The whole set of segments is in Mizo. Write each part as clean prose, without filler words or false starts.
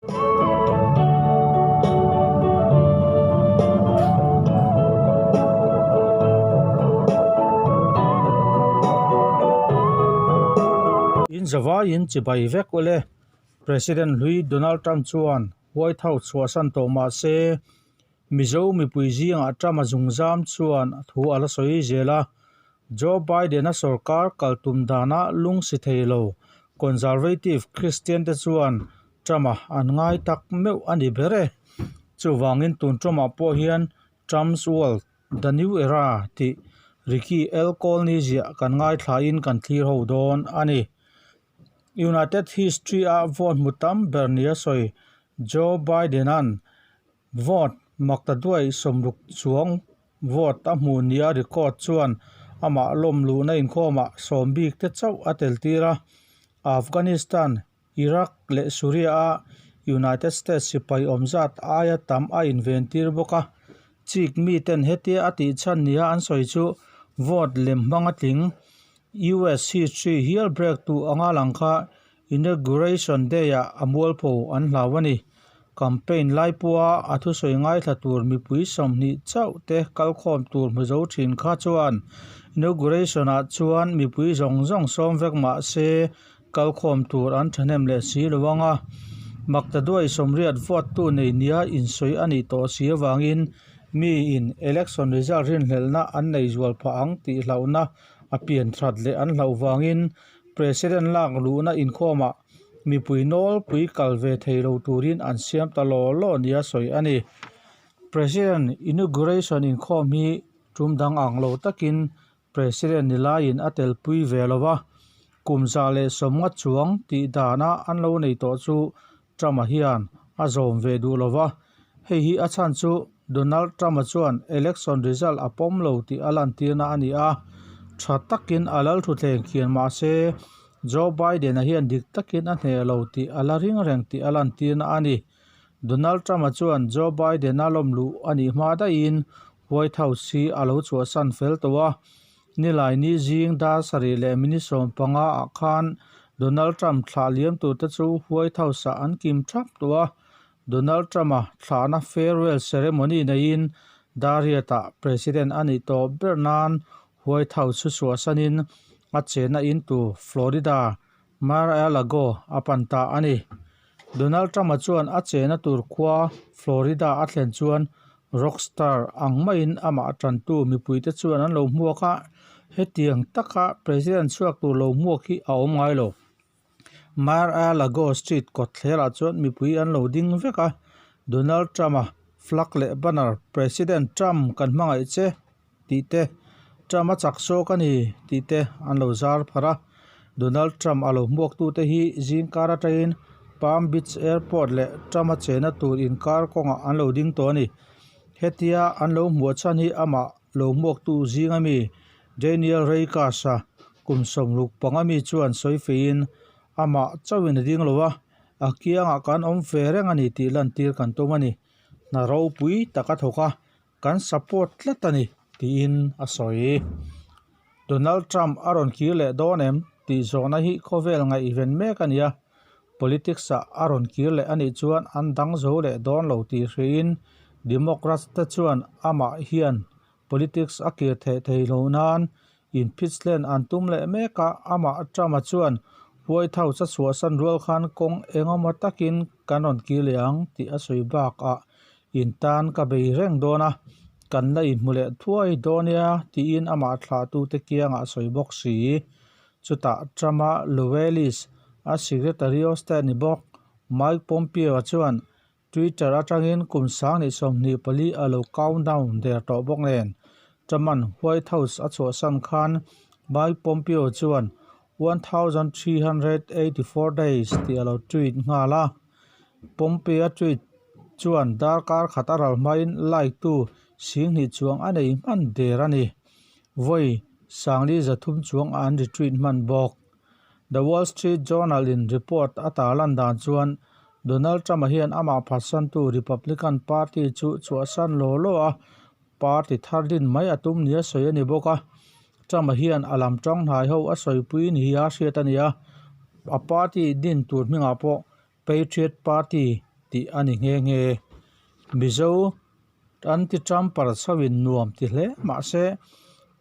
In zavaiin chibai vek ule. President hlui Donald Trump chuan White House chhuahsan tawh mah se, Mizo mipui zingah Trump-a zungzam chuan thu a la sawi zel a. Joe Biden-a sorkar kal tum dana lungsi thei lo Conservative Christian te chuan Trump-a an ngai tak meuh a ni ber e. Chuvangin tun Trump-ah pawh hian Trump's World, The New Era tih Ricky L. Colney ziah kan ngaithlain kan thlir ho dawn a ni. United History-a vote hmu tam ber nia sawi Joe Biden-a'n Vote maktaduai 60 chuang vote a hmuh nia record chuan amah lawm luhna inkhawmah sawm bik te chauh a tel tir a. Afghanistan, Iraq leh Syria-a United States sipai awm zat aia tam a inven tir bawk a. Chik miten hetia a tih chhan nia an sawi chu vote lem hmang a tling. US history hial break tu anga lang kha Inauguration Day-ah a mualpho an hlau a ni. Campaign lai pawha a thusawi ngaithla tur mipui 20 chauh te kalkhawm tur hmu zo thin kha chuan Inauguration-ah chuan mipui zawng zawng sawm vek mah se kalkhawm tur an thahnem leh si lo ang a. Maktaduai 80 vote tu nei nia insawi a nih tawh si avangin miin election result rinhlelhna an nei zual phah ang tih hlauhna a pian that leh an hlauh vangin President lak luhna inkhawmah mipui nawlpui kal ve thei lo turin an siam ta law law nia sawi a ni. President inauguration inkhawm hi tum dang ang lo takin President ni laiin a telpui ve lo va, kum 150 chuang tih dana an lo nei tawh chu Trump-a hian a zawm ve duh lo va, hei hi a chhan chu Donald Trump-a chuan election result a pawm lo tih a lantirna a ni a, tha takin a lal thutthleng khian mah se Joe Biden-a hian dik takin a hneh lo tih a la ring reng tih a lantirna a ni. Donald Trump-a chuan Joe Biden-a lawm luh a nih hma daihin White House hi a lo chhuahsan fel tawh a, Nilaini zing dar sarih leh minute 15 ah khan Donald Trump thlah liam turte chu White House-ah an kim thap tawh a. Donald Trump-a thlahna farewell ceremony neiin Dariat-ah President a nih tawh ber nan White House chu chhuahsanin a chenna in tu Florida Mar-a-Lago a pan ta a ni. Donald Trump-a chuan a chena tur khua Florida a thlen chuan rockstar ang maiin amah tantu mipuite chuan an lo hmuak a, hetiang taka President chhuak tur lo hmuak hi a awm ngai lo. Mar-a-Lago street kawtthlerah chuan mipui an lo ding vek a, Donald Trump-a flag leh banner President Trump kan hmangaih che tih te, Trump a chak zawk a ni tih te an lo zar pharh a. Donald Trump a lo hmuaktute hi zingkar atangin Palm Beach Airport leh Trump a chena tur inkar kawngah an lo ding tawh a ni. Hetia an lo hmuah chhan hi amah lo hmuaktu zing ami Daniel Reicas-a kum 65 mi chuan sawi feiin amah chauhin a ding lo a, a kiangah kan awm ve reng a ni tih lantir kan tum a ni. Hna ropui tak a thawk a, Kan support tlat a ni, tiin a sawi. Donald Trump a rawn kir leh dawn em tih zawhna hi khawvel ngaihven mek a ni a, politics-ah a rawn kir leh a nih chuan an dang zo leh dawn lo tih hriin Democrats te chuan amah hian politics a kir theih thei lo nan inphitslen an tum leh mek a, amah Trump-a chuan White House a chhuahsan rual khan kawng engemaw takin kan rawn kir leh ang tih a sawi bakah in tan ka bei reng dawn a, kan la inhmu leh thuai dawn nia tiin amah thlahtute kiangah a sawi bawk si. Chutah Trump-a Loyalist a Secretary of State ni bawk Mike Pompeo-a chuan Twitter atangin kum 2024 a lo countdown der tawh bawk nen, Trump-a'n White House a chhuahsan khan Mike Pompeo chuan 1,384 days tih a lo tweet nghal a. Pompeo-a tweet chuan darkar khat a ral hmain like tu 2,000 chuang a nei hman der a ni. Vawi 3,300 chuang an retweet hman bawk. The Wall Street Journal in report a tarlan dan chuan Donald Trump-a hian amah phatsantu Republican Party chu chhuahsan law law a, party thar din mai a tum nia sawi a ni bawk a. Trump-a hian a lam tawng hnai ho a sawipui ni a hriat a ni a, a party din tur hmingah pawh Patriot Party tih a ni nghe nghe. Mizo anti-Trumper chhoin nuam ti hle mah se,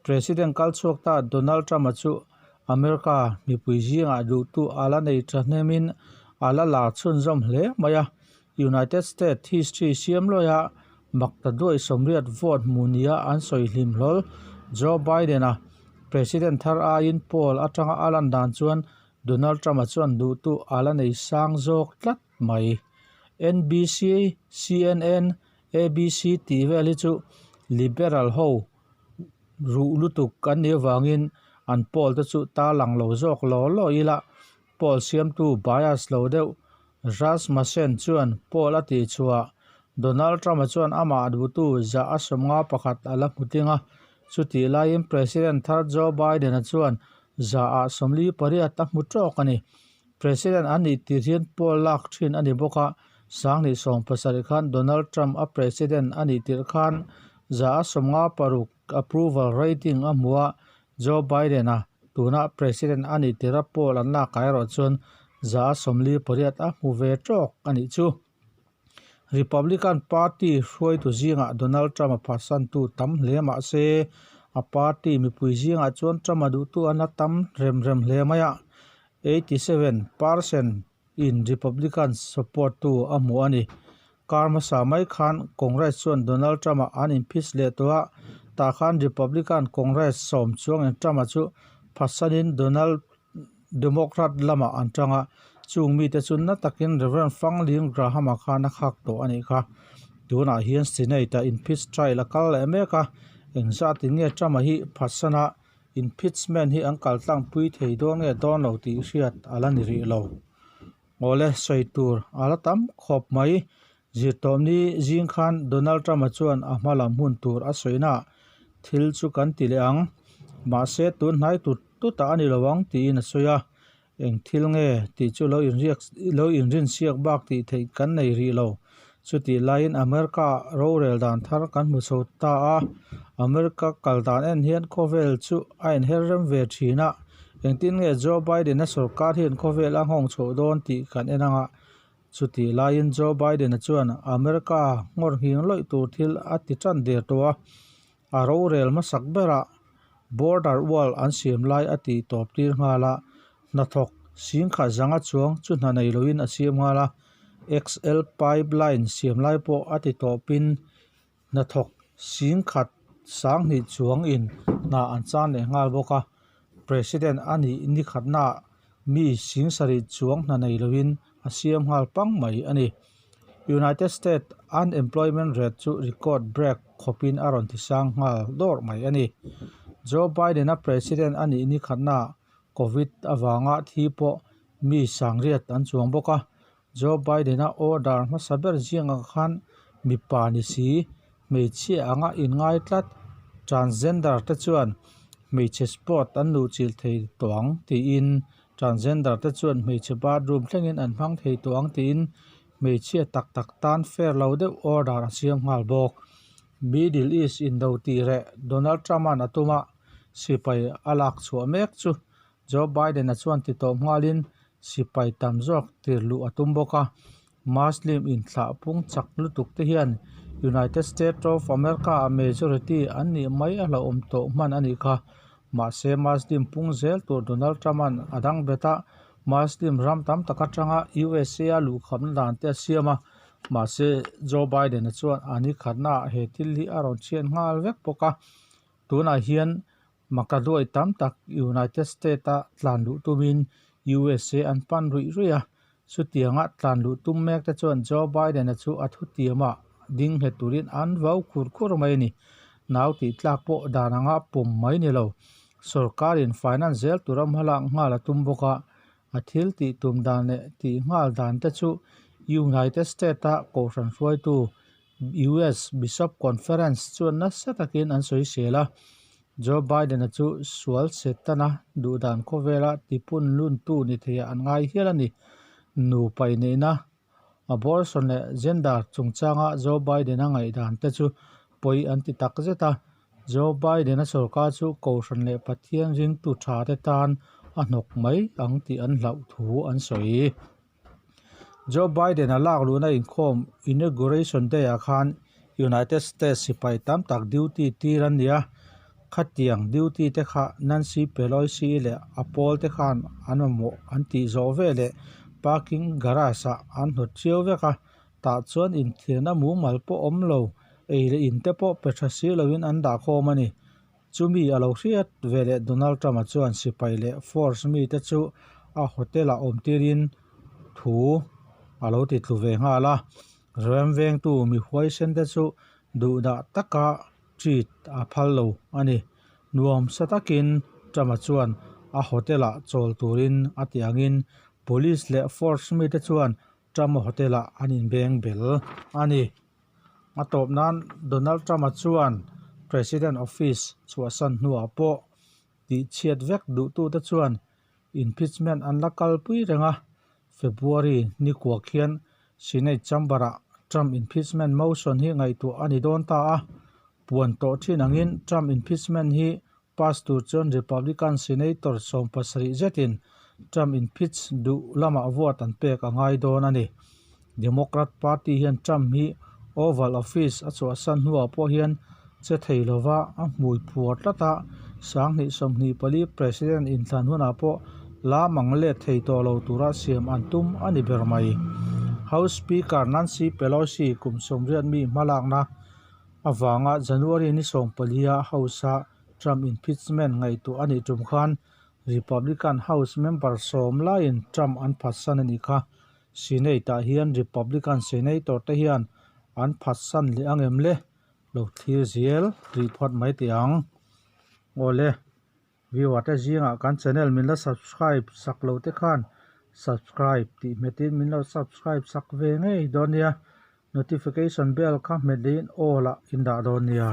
President kal chhuak ta Donald Trump-a chu America mipui zingah duhtu a la nei thahnemin a la lar chhunzawm hle mai a. United States history siam lawia makta duai 80 vote hmu nia an sawi hlim hlawl Joe Biden-a President thar aiin poll atanga a lan dan chuan Donald Trump-a chuan duhtu a la nei sang zawk tlat mai. NBC, CNN, ABC tih vel hi chu liberal ho ruh lutuk an nih avangin an poll te chu tarlang lo zawk law law ila Poll siamtu bias lo deuh Rasmussen chuan poll a tih chhuah Donald Trump-a chuan amah duhtu 51% a la hmu tling a, chutih laiin President thar Joe Biden-a chuan 48% a hmu tawk a ni. President an nih tir hian poll lak thin a ni bawk a, 2017 khan Donald Trump a President a nih tirh khan 56% approval rating a hmu a, Joe Biden-a tuna President a nih tirha poll an lakah erawh chuan 48% a hmu ve tawk a nih chu. Republican Party hruaitu zingah Donald Trump-a phatsantu tam hle mah se, a party mipui zingah chuan Trump-a duhtu an la tam rem rem hle mai a, 87 percent in Republicans support tu a hmu a ni. Kar hmasa mai khan Congress chuan Donald Trump-a an impeach leh tawh a, tah khan Republican Congress 10 chuangin Trump-a chu phatsanin Donald Democrat lamah an tang a, chung mite chu na takin Reverend Franklin Graham-a khan a khak tawh a nih kha. Tunah hian Senate-a impeach trial a kal leh mek a, engzatin nge Trump-a hi phatsana impeachment hi an kal tlangpui thei dawn nge dawn lo tih hriat a la ni rih lo. Awle sawi tur a la tam khawp mai. Zirtawpni zing khan Donald Trump-a chuan a hma lam hun tur a sawina thil chu kan ti leh ang, mahse tun hnai tut tutah a ni lo ang tiin a sawi a. Eng thil nge tih chu lo inriak lo inrinsiak bak tih theih kan nei rih lo. Chutih laiin America rorel dan thar kan hmu chho ta a, America kal dan en hian khawvel chu a inher rem ve thin a, engtin nge Joe Biden-a sorkar hian khawvel a nghawng chhoh dawn tih kan en anga. Chutih laiin Joe Biden-a chuan America ngawr nghing lawih tur thil a ti tan der tawh a, a rorel hmasak berah border wall an siam lai a tih tawp tir nghal a, hnathawk 10,100 chuang chu hna nei loin a siam nghal a, XL pipeline siam lai pawh a ti tawpin hnathawk 10,200 chuang in hna an chan leh nghal bawk a, President a nih nikhatnaah mi 7,000 chuang hna nei loin a siam nghal pang mai a ni. United States unemployment rate chu record break khawpin a rawn tisang nghal dawr mai a ni. Joe Biden-a President a nih nikhatnaah Covid avanga thi pawh mi 800 an chuang bawk a, Joe Biden-a order hmasa ber zingah khan mipa ni si, hmeichhia anga inngai tlat transgender te chuan hmeichhe sport an luhchilh thei tawh ang tiin transgender te chuan hmeichhe bathroom thlengin an hmang thei tawh ang tiin hmeichhia tak tak tan fair lo deuh order a siam nghal bawk. Middle East indo tih reh Donald Trump-a'n a tum a, sipai a lak chhuah mek chu Joe Biden-a chuan ti tawp nghalin sipai tam zawk tir luh a tum bawk a. Muslim inthlah pung chak lutuk te hian United States of America-ah majority an nih mai a hlauhawm tawh hman a nih kha. Mahse Muslim pung zel tur Donald Trump-a'n a dang bet a, Muslim ram tam tak atanga USA-a luhkhapna dan te a siam a. Mahse Joe Biden-a chuan a nikhatnaah he thil hi a rawn chhiat nghal vek bawk a. Tunah hian Makaduai tam tak United States-a tlan luh tumin USA an pan ruih ruih a, chutianga tlan luh tum mek te chuan Joe Biden-a chu a thutiamah ding nghet turin an vau khur khur mai a ni. Nau tih tlak pawh dan anga pawm mai ni lo. Sorkarin finance zel tura hmalak nghal a tum bawk a, a thil tih tum dan leh tih nghal dan te chu United States-a kohhran hruaitu US Bishop Conference chuan nasa takin an sawisel a, Joe Biden-a chu sual setana duhdan khawvela tipun luntu ni theiah an ngai hial a ni. Nupa inneihna, abortion leh gender chungchanga Joe Biden-a ngaihdan te chu pawi an ti tak zet a, Joe Biden-a sorkar chu Kohhran leh Pathian ringtu tha te tan a hnawk mai ang tih an hlauh thu an sawi. Joe Biden-a lak luhna inkhawm Inauguration Day-ah khan United States sipai tam tak duty tir an ni a, khatiang duty te kha Nancy Pelosi-i leh a pawl te khan an mamawh an tih zawh veleh parking garage-ah an hnawt chiau vek a, tah chuan inthiarna mumal pawh awm lo, ei leh in te pawh pe tha si loin an dah khawm a ni. Chumi a lo hriat veleh Donald Trump-a chuan sipai leh force mite chu a hotel-ah awm tirin thu a lo ti tlu ve nghal a. Ram vengtu mi huaisen te chu duhdah taka treat a phal lo a ni. Nuam sa takin Trump-a chuan a hotel-ah chawl turin a ti angin police leh force mite chuan Trump-a hotel-ah an inbeng bel a ni. A tawp nan Donald Trump-a chuan President office chhuahsan hnuah pawh tihchhiat vek duhtute chuan impeachment an la kalpui reng a, February ni kuak hian Senate chamber-ah Trump impeachment motion hi ngaihtuah a ni dawn ta a, puan tawh thin angin Trump impeachment hi pass tur chuan Republican Senator 70 zetin Trump impeach duh lamah vote an pek a ngai dawn a ni. Democrat Party hian Trump hi Oval Office a chhuahsan hnuah pawh hian che thei lova a hmui phuar tlat a, 2024 President inthlan hunah pawh lam ang let thei tawh lo tura siam an tum a ni ber mai. House Speaker Nancy Pelosi kum 80 mi hmalakna avanga January ni 14-a House-a Trump impeachment ngaihtuah a nih tum khan Republican House member sawm laiin Trump an phatsan a nih kha. Senate-ah hian Republican Senator te hian an phatsan leh ang em le? Lo thlir zel rih phawt mai teh ang. Awle, viewer te zingah kan channel min la subscribe sak lo te khan subscribe tih hmetin min lo subscribe sak ve ngei dawn nia. Notification bell kha hmet leiin all ah in dah dawn nia.